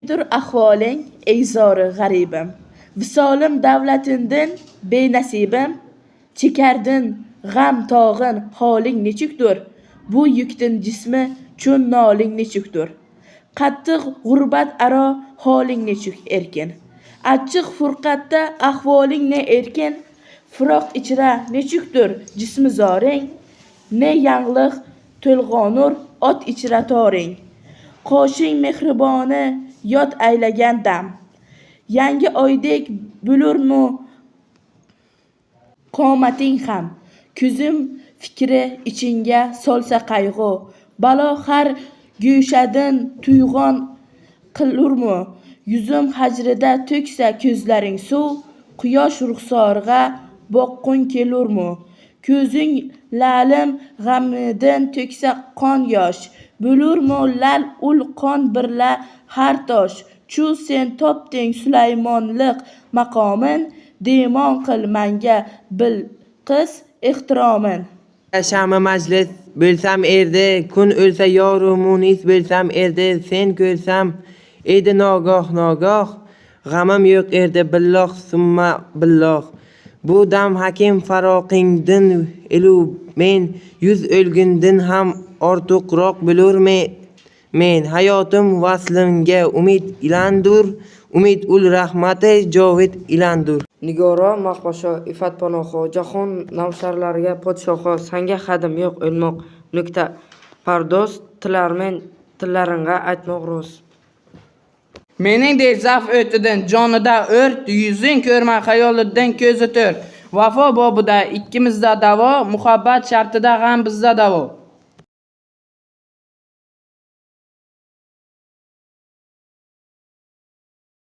Nedur ahvoling, ey zori g'aribim? Visolim davlatindin benasibim. Chekardin g'am tog'in, holing nechukdir? Bu yukdin jismi chun noling nechukdir? Qattiq g'urbat aro holing nechuk erkin? Achchiq furqatda ahvoling ne erkin? Firoq ichra nechukdir jismi zoring? Ne yanglig' to'lg'onur ot ichra toring? Qoshing mehribonni yod aylagan dam, yangi oydek bo'lurmi qomating ham? Ko'zim fikri ichingga solsa qayg'u, balo har go'shadin tuyg'on qilurmi? Yuzim hajrida to'ksa ko'zlaring suv, quyosh ruxsorig'a boqqung kelurmi? Ko'zing la'lim g'amidin to'ksa qon yosh, bo'lurmi la'l ul qon birla har tosh? Chu sen topding sulaymonliq maqomin, demon qil manga Bilqis ehtiromin. Shami majlis bo'lsam erdi, kun o'lsa yoru munis bo'lsam erdi, sen ko'rsam edi nogoh nogoh, g'amim yo'q erdi, billoh summa billoh. Bu dam hakim faroqingdin elu men, yuz o'lgundin ham ortuqroq bo'lurmen men. Hayotim vaslingga umid ilandur, umid ul rahmati jovid ilandur. Nigoro mahvasho, iffatpanoho, jahon navsarlariga podshoho, sanga haddim yo'q o'lmoq nuktapardoz, tilarmen tillaringga aytmoq roz. Meningdek zaf o'tidin jonida o't, yuzing ko'rmay xayoliddin ko'zi to'rt. Vafo bobida ikkimizda da'vo, muhabbat shartida g'am bizda davo.